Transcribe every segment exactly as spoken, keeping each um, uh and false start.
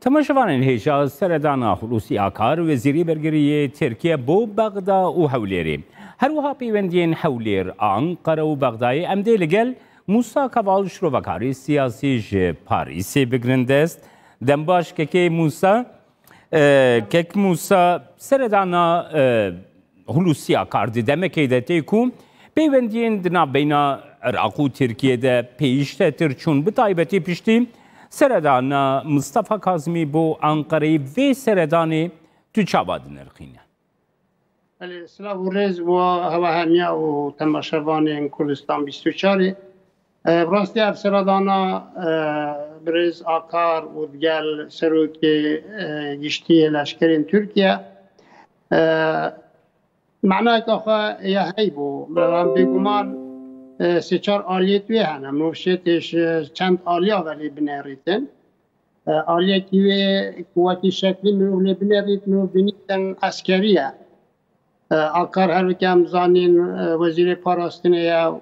Temaşevanên hêja, seredana Hulusi Akar, Wezîrê Bergirî yê Tirkiye bo Bexda û Hewlêrê. Her wiha peywendiyên Hewlêr, Anqere û Bexdayê em dê li gel Musa Kaval, şirovekarê siyasî ji Parîsê bigirin dest. Dem baş kekê Musa. E, kek Musa, seredana, e, Hulusi Akar di demekê de tê ku peywendiyên di navbeyna Iraq û Tirkiye de pêştetir çûn, bi taybetî piştî seredana Mustafa Kazimî bo Anqereyê. Vê seredanê tu çawa dinirxîne? Belê, silav û rêz bo hewa hemiya û temaşevanên Kurdistan bîst û çar. E, bi rastî ev seredana, e, birêz Akar û digel serokê, e, giştî yê leşkerên Tirkiye, e, manayeke xwe ya hey bû. Em bêguman, e, sê çar aliyê wê hene. Mirov şêtê ji çend aliya ve lê binêrîtin. E, aliyekî wê ku wekî şeklî mirov lê binêrît, mirov bînîtin eskerî ye. E, Akar her weke em zanîn, e, wezîrê parastinê ye.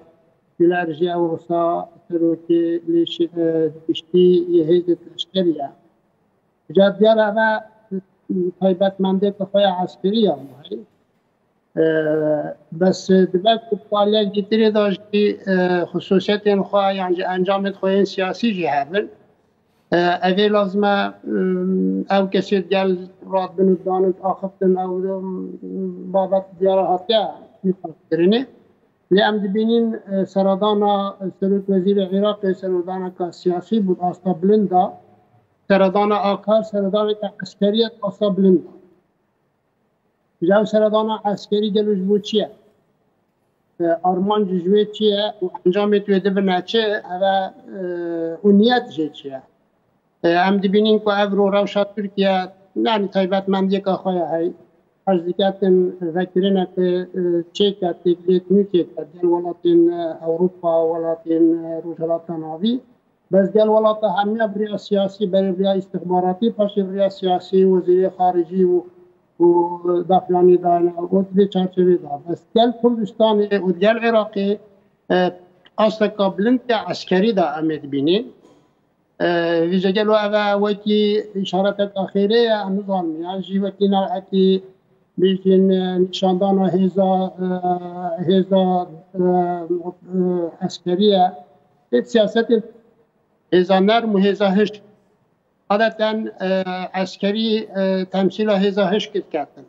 Güler jî ew wisa serokê lêşê, e, giştî yê hêzê leşkerî ye. Ca diyar e, eve taybetmendiyeke xwe ya eskerî ya wî heye. E, bes, e, dibe ku pariyek dîtirê de jî, e, xusûsiyetên xwe yan jî encamên xwe yên siyasî jî hebin. E, evê lazim e, e, ew kesê digel radibin û danût axiftin, ew, e, babet diyara hatiye nîqaşkirinê. Lê em dibînin, e, seredana serok wezîrê Iraqê seredaneke siyasî bû, asta bilind da. Seredana Akar seredaneke eskerî ye, asta bilind da. Ji ev seredana eskerî gelo ji bo çi ye? E, armanc ji wê çi ye û encamê wê dibine çi? Eve, e, û niyet jê çi ye? E, em dibînin ku ev ro rewşa Tirkiye, yanî taybetmendiyeke xwe ye hey. Her diketin vekirineke, e, çêke, têkilêt nû çêke. Gel welatên, e, Ewropa, welatên, e, Rojhilata Navî. Bes gel welata hemiya bi riya siyasî, berê bi riya îstixbaratî, paşê bi riya siyasî, wezîrê xaricî û, û dafyanî dayne û di vê çarçevê de. Bes gel Kurdistanê û gel Iraqê, e, asteka bilind ya eskerî de em ê dibînîn. E, vî jegelo eve wekî îşareteka xêrê ye, em nizanin, yan jî wekî navekî bêjin, e, nîşandana hêza, e, hêza, e, e, eskerî ye. Ê siyasetê hêza nerm û hêza hişk. Adeten, e, eskerî, e, temsîla hêza hişk diketin.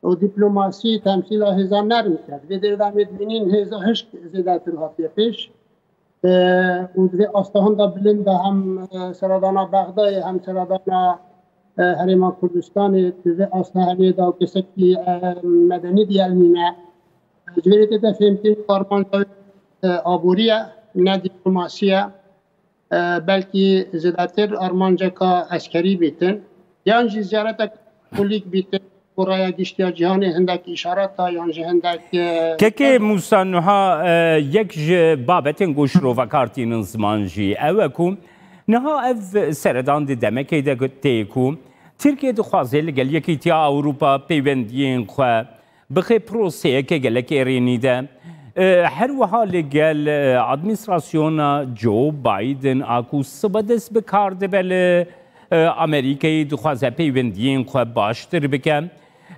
Û dîplomasî temsîla hêza nerm dike. Di vê derê de em ê dibînin hêza hişk zêdetir hatiye pêş. E, û di vê asta hinda bilind de hem, e, seredana Bexdayê, hem seredana, e, Herêma Kurdistanê, di vê asta henê de û kesekî, e, medenî diyel nîne. Ji vê re tê de fêmkirin ku armanca wê, e, aborî ye, ne dîplomasî ye. E, belkî zêdetir armanceka eskerî bîtin, yan jî ziyaretek polîk bîtin, ku raya giştiya cîhanê hindek îşareta yan jî hindek, e, Kekê Musa, niha, e, yek ji babetên ku şirovekar tînin ziman jî ew e ku niha ev seredan di demekê de tê ku Tirkiye dixwaze li gel Yekîtiya Ewropa peywendiyên xwe bixe proseyeke gelek erênî de. E, her wiha li gel, e, administrasyona Joe Biden a ku sibe dest bi kar dibe li, e, Amerîkayê, dixwaze peywendiyên xwe baştir bike.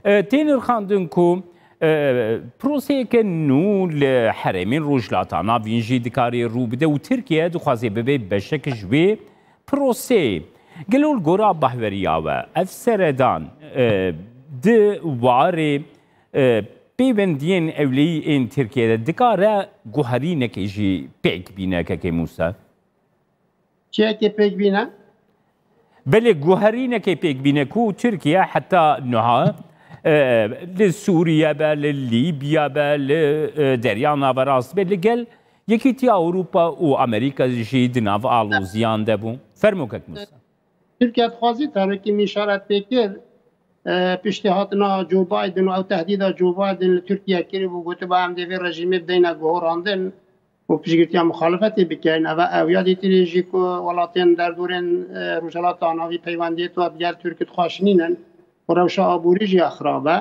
E, tê nirxandin ku, e, proseyeke nû li herêmên Rojhilata Navîn jî dikarê rû bide û Tirkiye dixwaze bibe beşek ji wê proseyê. Gelo li gora bahweriya we ev seredan, e, di warê, e, peywendiyên ewleyî ên Tirkiye de dikare guherînekê jî pêk bîne, kekê Musa? Çiyekê pêk bîne? Belê, guherînekê pêk bîne ku Tirkiye heta niha, e, li Sûriye be, li Lîbya be, li, e, Derya Naverast be, li gel Yekîtiya Ewropa û Amerîka jî di nav aloziyan de bû. Fermo kek Musa. Tirkiye dixwazî, Tarîk Kîmî îşaret pê kir, e, piştî hatina Joe Biden û ew tehdîda Joe Biden li Tirkiye kiribû, gotibû, em dê vê rejîmê bideyne guhorandin û piştgirtiya muxalefetê bikerin. Eve ew ya dîtirê jî ku welatên derdorên, e, Rojhilata Navî peywendiyê tu digel Tirkî dixweş nînin û rewşa aborî jî ya xirab e.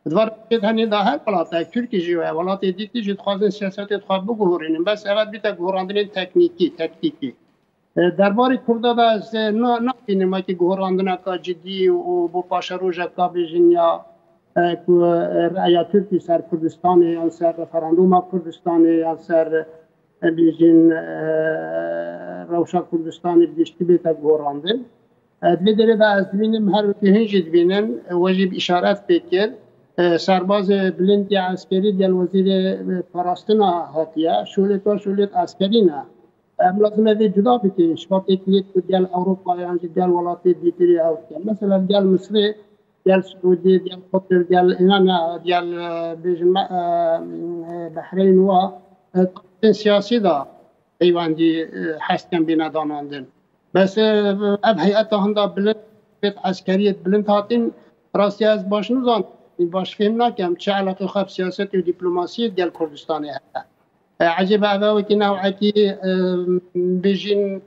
Di van rewşê de henê da her welatek, Tirkî jî weye, welatê dîtî jî dixwazin siyasetê xwe biguhorînin. Bes eve dibîte guhorandinên teknîkî, tektîkî. E, derbarê Kurda de ez, e, na-, nabînim wekî guhorandineka cidî û bo paşerojeka bêjin ya, e, ku, e, reya Tirkî ser Kurdistanê yan ser referandûma Kurdistanê yan ser, e, bêjin, e, rewşa Kurdistanê bi giştî bête guhorandin. E, di vê derê de ez dibînim, her wekî hûn jî dibînin, e, we jî bi îşaret pê kir. E, serbazê bilind ya eskerî gel wezîrê, e, parastina hatiye. Şûlêt wa şûlêt eskerî ne. Em lazim e vê cuda bikin. Ji bo têkiliyê ku gel Ewropa yan jî gel welatê dîtirî ew dikin. Mesela gel Misrê, gel Siûdî, gel Qetir, gel înan, gel, e, bêjin me, e, e, Behreyn wa, e, taqtên siyasî de peywendî, e, hez dikin bîne danandin. Bes, e, ev heyeta hinda bilind, pêt eskeriyê bilind hatin, rastî ez baş nizan, baş fêm nakem çi eleqê xwe bi siyasetê û dîplomasiyê gel Kurdistanê heye. E, ecêba ev e wekî newekî, e, bêjin,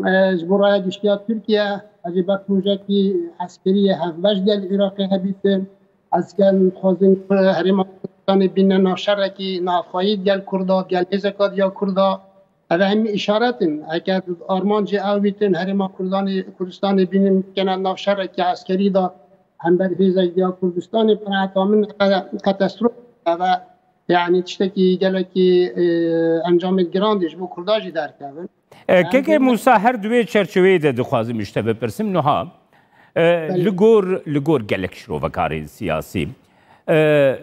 e, ji bo raya giştiya Tirkiye, ecêba projeyekî eskerî yê hevbeş gel Iraqê hebîtin. Ez gel dixwazin, e, herêma Kurdistanê bîne navşerekî navxweyî gel Kurda, gel hêzeka diya Kurda. Ev hemî îşaret in. Heke armancê ew bîtin, herêma Kurdanê, Kurdistanê bînin kene nav şerekî eskerî de hember hêzek diya Kurdistanê, bi qenaeta min qe-, qetestrof eve, yani tiştekî gelekî, e, encamê giran dê ji bo Kurda jî derkevin. E, Yani Kekê Musa, her di wê çerçeveyê de dixwazim ji te bipirsim. Niha, e, Belê. li gor, li gor gelek şirovekarên siyasî, e,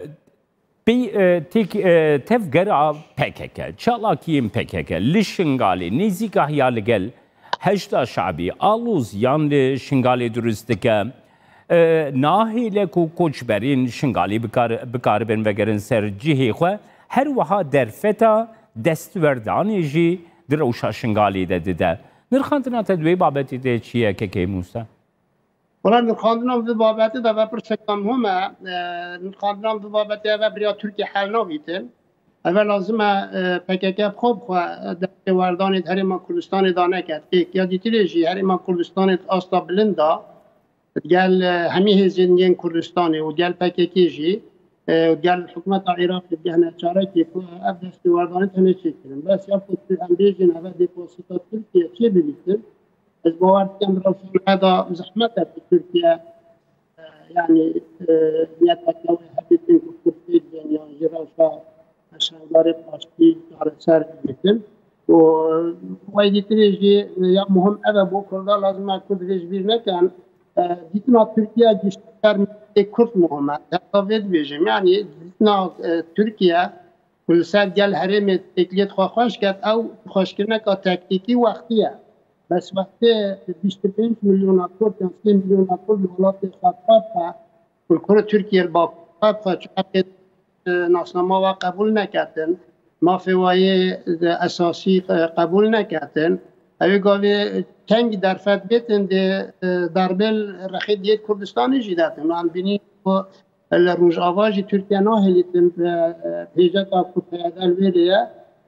Pey, e, têk, e, tevgera P K K, çalakiyên P K K li Şingalê nêzîkahiya li gel Heşda Şabî aloz yan li Şingalê dirust dike. E, nahêle ku koçberên Şingalî bikar-, bikaribin vegerin ser cihê xwe, her wiha derfeta destwerdanê jî di rewşa Şingalê de dide. Nirxandina te di wê babetê de çi ye, Kekê Musa? Wela nirxandina vê babetê de ve pirseka muhim e. E, nirxandina vê babetê eve biriya Tirkiye hel nabîtin. Eve lazim e, e, P K K bi xwe bi xwe, e, destê werdanê di Herêma Kurdistanê de neket. Êk ya dîtirê jî Herêma Kurdistanê di asta bilind de gel, e, hemî hêzên yên Kurdistanê û gel P K K jî, e, gel hikûmeta Iraqê bigihne çarekê ku ev destê werdanê tenê çêkirin. Bes ya ku em bêjin eve deposita Tirkiye çêbibîtin, Ez bawer dikim, rewşa niha de zehmet e ku Tirkiye, e, yani, e, niyeteke wê hebîtin ku Kurd têdibên yan jî rewşa şandarê paştî çareser bibîtin. Û, e, wey dîtirê jî, e, ya muhim ev e, bo Kurda lazim e Kurd vê ji bîr nekin. E, dîtina Tirkiye giştî ser miletê Kurd muhim e. Heta vê dibêjim, yani dîtina, e, Tirkiye ku li ser gel herêmê têkiliyê xwe xweş ket, ew xweşkirineka taktîkî wextî ye. Bes wextê bîst û pênc milyona Kurd yan sê milyona Kurd li welatê xwe bi xwe bixe, li kurê Tirkiye li Bakur xwe bixe, çi heqê, e, nasnama we qebûl neketin, mafê we yê, e, esasî, e, qebûl neketin, ew ê gavê kengî derfet bêtin dê, e, darbê li rexê diyê Kurdistanê jî detin. Em bînî ku Li Rojava jî Tirkiye nahêlîtin, e, e, hêjeta ku peyde li wê de ye,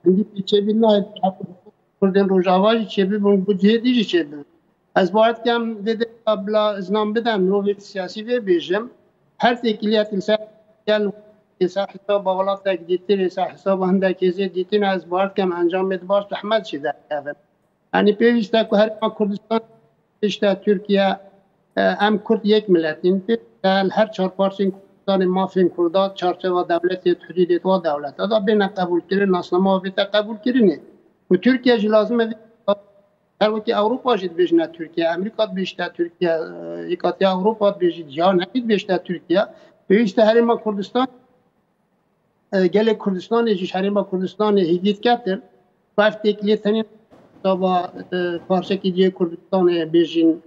hindî pê çêbî nahêlîtin, heqû hiqûq Kurdên Rojava jî çêbibin, bo cihê dî jî çêbibin. Ez bawer dikim, vê de bila zinan bidem, mirovê siyasî vê bêjim, her têkiliyek li ser gel, li ser hesaba welatek dîtir, li ser hesaba hindek hêzê dîtin, ez bawer dikim encamê di baş zehmet jî derkevin. Yanî pêwîst e ku Herêma Kurdistan, işte Tirkiye, e, em Kurd yek milet in. Pêwîst e li her çar parçeyên Kurdistanê mafên Kurda çarçeva dewletê, di hudûdê wa dewleta da bêne qebûlkirin, nasnama bête qebûlkirinê. Û Tirkiye jî lazim e vê, her wekî Ewropa jî dibêjine Tirkiye, Amerîka dibêjite Tirkiye, e, Yekatiya Ewropa dibêjî, Cîhan hemî dibêjite Tirkiye. Pêwîst e Herêma Kurdistan e, gelê Kurdistanê jî, ji Herêma Kurdistanê hêvî diketin, ku ev têkiliyê tenê saba, e, parçekî diyê Kurdistanê bêjin,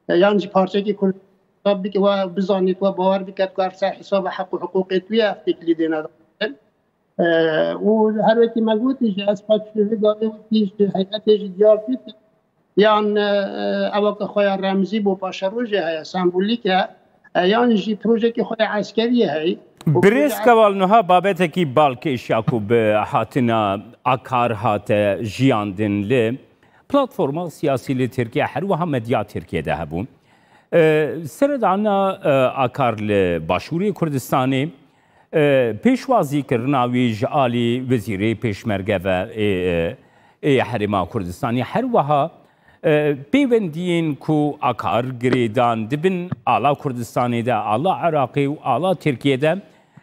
e, yan jî parçekî Kurdistanê bike, we bizanît, we bawer biket ku ev ser hesaba heq û hiqûqê tu ye ev têkilî dêne dayîn. E, û her wekî me gotî jî, ez paşê vê gavê wekî ji heyetê jî diyar dikim, Yan, e, eweke xwe ya remzî bo paşerojê heye, sembolîk e, e, yan jî projekê xwe ya eskeriyê heye. Û Birêz proje Keval, niha babetekî balkêş ya ku bi hatina Akar hate jiyandin li platforma siyasî li Tirkiye, her wiha medya Tirkiye de hebû. E, seredana, e, Akar li Başûrê Kurdistanê, E, pêşwazîkirina wî ji alî Wezîrê Pêşmerge ve ê, ê, ê Herêma Kurdistanê, her wiha E, pêwendiyên ku a kar girêdan dibin ala Kurdistanê de, ala Iraqê û ala Tirkiyê de,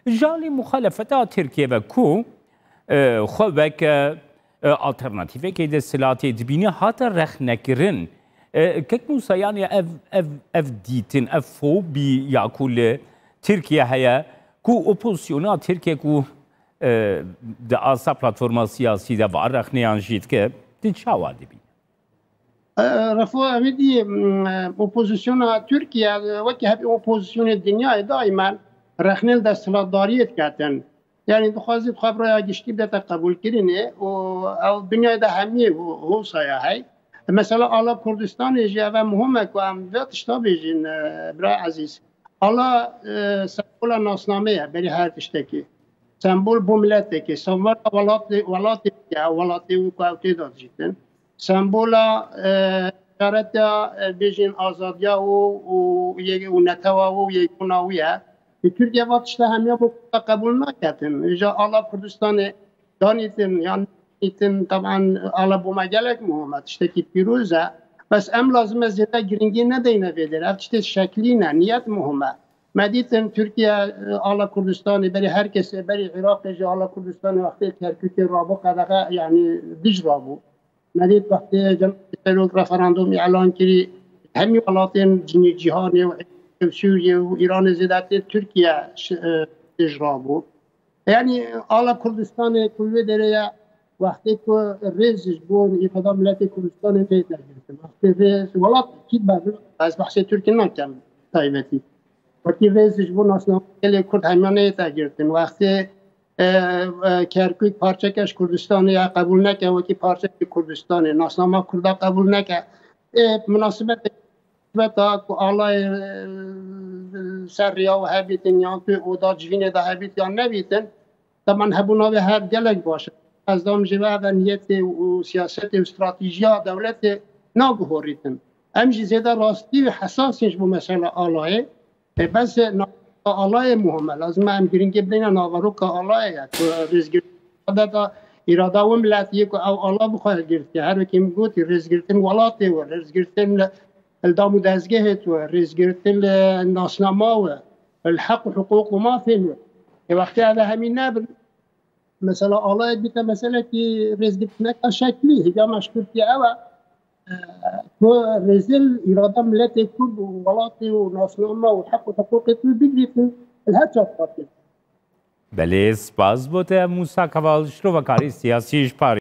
ji alî muxalefeta Tirkiyê ve ku, e, xwe weke, e, alternatîfekê desthilatê dibîne, hate rexnekirin. E, Kek Mûsa, yanî ev, ev, ev dîtin, ev fobî ya ku li Tirkiye heye, ku opozisyona Tirkiye ku, e, di asta platforma siyasî de va rexneyan jî dike, tu çawa dibî? E, Refo Emîdî, m, opozisyona Tirkiye, e, wekî hep opozisyonê dinyayê daîmen rexnên desthilatdariyê diketin. Yanî dixwazî xwe bi raya giştî bidete qebûlkirinê û ew dinyayê de hemiyê ho-, hosaya hey. Mesela ala Kurdistanê jî ev e muhim e ku em vê tişta bêjin, e, bira ezîz. Ala, e, sembola nasnamê ye berî her tiştekî. Sembol bo miletekê, sembola welatê, welatê ye, welatê wî ku ew tê de dijîtin. Sembola, e, ticareta, e, bêjin azadiya û, û yek-, û netewa û yekbûna wî ye. Li Tirkiye va tişta hemiya bo Kurda qebûl naketin. Îja ala Kurdistanê danîtin yan nîtin, taban ala bo me gelek muhim e, tiştekî pîroz e. Bes em lazim e zêde giringî nedeyne vê derê. Ev tiştê şeklî ne, niyet muhim e. Me dîtin Tirkiye, e, ala Kurdistanê, berî her kesê, berî Iraqê jî ala Kurdistanê wextê Kerkûkê rabû qedexe, yanî dij rabû. Me dît wextê Cenabê Serok referandûm îlan kirî, hemî welatên cinî cîhanê û Sûriye û Îranê zêdetir Tirkiye şi-, e, dij rabû. Yanî ala Kurdistanê ku li wê derê ye, wextê ku rêz ji bo îfada miletê Kurdistanê neyête girtin. Wextê rêz, welat kî be, ez behsê Tirkî nakem taybetî. Wekî rêz ji bo nasnama gelê Kurd hemiya neyête girtin. Wextê, e, e, Kerkûk parçeke ji Kurdistanê ye, qebûl neke wekî parçekî Kurdistanê, nasnama Kurda qebûl neke. Ê, minasibetê, minasibeta ku alayê, e, ser riya we hebîtin, yan tu oda civînê de hebît yan nebîtin, teman hebûna wê her gelek baş e. Ez dam jê ve ev niyetê û siyasetê û stratejiya dewletê naguhorîtin. Em jî zêde rastî û hesasîn ji bo mesela alayê. E, bes, e, na-, alayê muhim e. Lazim e em giringî bideyne naveroka alayê ye. Ku rêzgirtin îrada, îrada wê miletî ye ku ew ala bi xwe girtiye. Her wekî min gotî, rêzgirtin welatê we, rêzgirtin li, li dam û dezgehê we, rêzgirtin li nasnama we, li heq û hiqûq û mafên we. Ê wextê ev hemî nebin, mesela alayek bîte meselekî rêzgirtineka şeklî, hêviya me ji Tirkiye ew e, e, ku rêzê li îrada miletê Kurd û welatê û nasnama û heq û hiqûqê Kurd bigrîtin, li her çar partiyê. Belê, spas bo te Mûsa Keval, şirovekarê siyasî ji Parîs.